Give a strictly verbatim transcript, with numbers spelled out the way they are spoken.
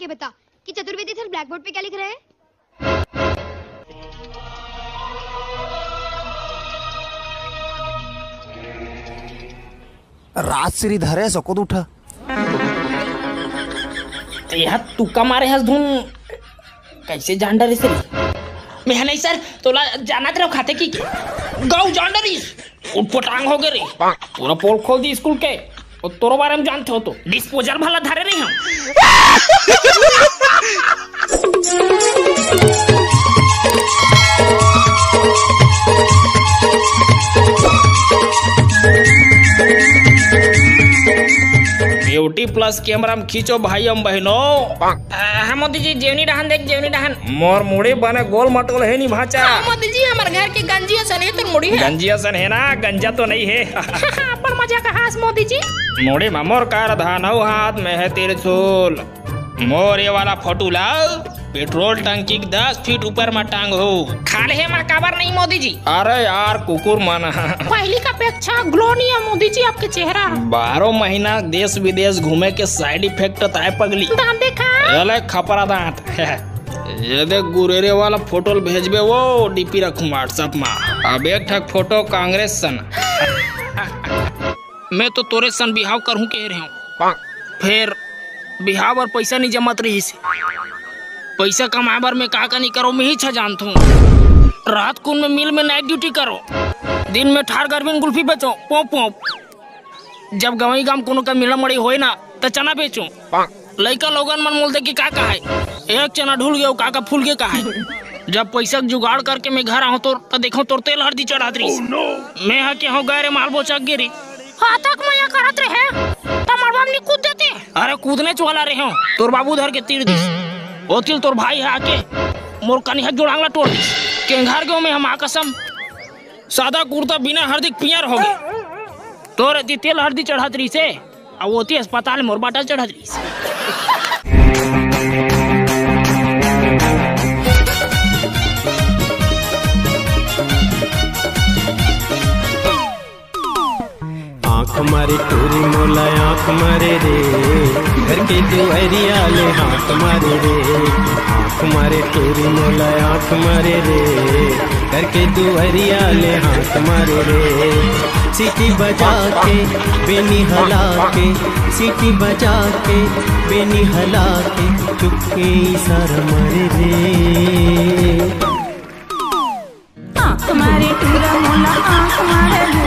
ये बता कि चतुर्वेदी सर ब्लैक बोर्ड पे क्या लिख रहे हैं? राजश्री धरे सको उठा। यह तुक्का मारे हस धुन। कैसे जान डरिस रे? मैं नहीं सर, तोला जानत रहो खाते की के। गौ जान डरिस। उठपटांग हो गए रे। पूरा पोल खोल दी स्कूल के। और तोरो बारे में जानते हो तो डिस्पोजल भला धरे रही हम। ब्यूटी प्लस कैमरा में खींचो भाई हम बहनों। हाँ मोदी जी, जेवनी डहान देख, जेवनी डहान। मोर मुड़ी बने गोल मटोल है नी भाचा। हाँ मोदी जी, हमारे घर के गंजिया सन है तोर मुड़ी है। गंजिया सन है ना, गंजा तो नहीं है। पर मजा का हास मोदी जी। मुड़ी में मोर कर धान हो, हाथ में है त्रिशूल। मोर ये वाला फोटो ला पेट्रोल टंकी के दस फीट ऊपर में टांग हो। खाले है मैं काबर नहीं मोदी जी। अरे यार कुकुर मन। पहली का अपेक्षा ग्लो नहीं है मोदी जी आपके चेहरा। बारह महीना देश विदेश घूमे के साइड इफेक्ट होता है पगली। दांत देखा। ये ले खपरा दांत। ये देख गुरेरे वाला फोटो भेजबे वो डीपी रखूं व्हाट्सएप में। अब एक ठक फोटो कांग्रेस सन। मैं तो तोरे सन बिहाव करहूं कह रहे हूँ। फिर बिहाव बर पैसा नहीं जमत रहिस। पैसा कमाए बर मैं का का नहीं करो मैं ही अच्छा जानत हूँ। रात कुन में मिल में नाइट ड्यूटी करो, दिन में ठार गर्मी में गुल्फी बेचो पोप पोप। जब गवई गाम कोनो का मिला मड़ी होए ना त चना बेचो। लइका लोगन मन मोल देख के का कहाय, एक चना ढुल गयो का का फूल के कहाय। जब पैसा के जुगाड़ करके मैं घर आऊं तोर त देखो तोर तेल हरदी चढ़ात रहिस। मैं हा के हो गए रे माल बोचक गिरी। हाथक मया करत रहे त मड़वा में कूद देते। अरे कूदने च वाला रहे हो, तोर बाबू धर के तीर दिस। ओतिल तोर भाई हा आके मोर कनिहा जोड़ांगला तोड़ दिस। केंघार गयो मैं हा माँ कसम। सादा कुर्ता बिना हरदी के पियर हो गए। तोर एती तेल हरदी चढ़त रहिसे, अउ ओती अस्पताल मोर बाटा चढ़त रहिसे। आंख मारे टूरी मोला आंख मारे रे, घर के दुआरिया ले हाथ मारे रे। आंख मारे टूरी मोला आंख मारे रे, घर के दुआरिया ले हाथ मारे रे। सीटी बजा के बेनी हला के, सीटी बजा के बेनी हला के, चुपके इशारा मारे रे। आंख मारे टूरा मोला आंख मारे रे।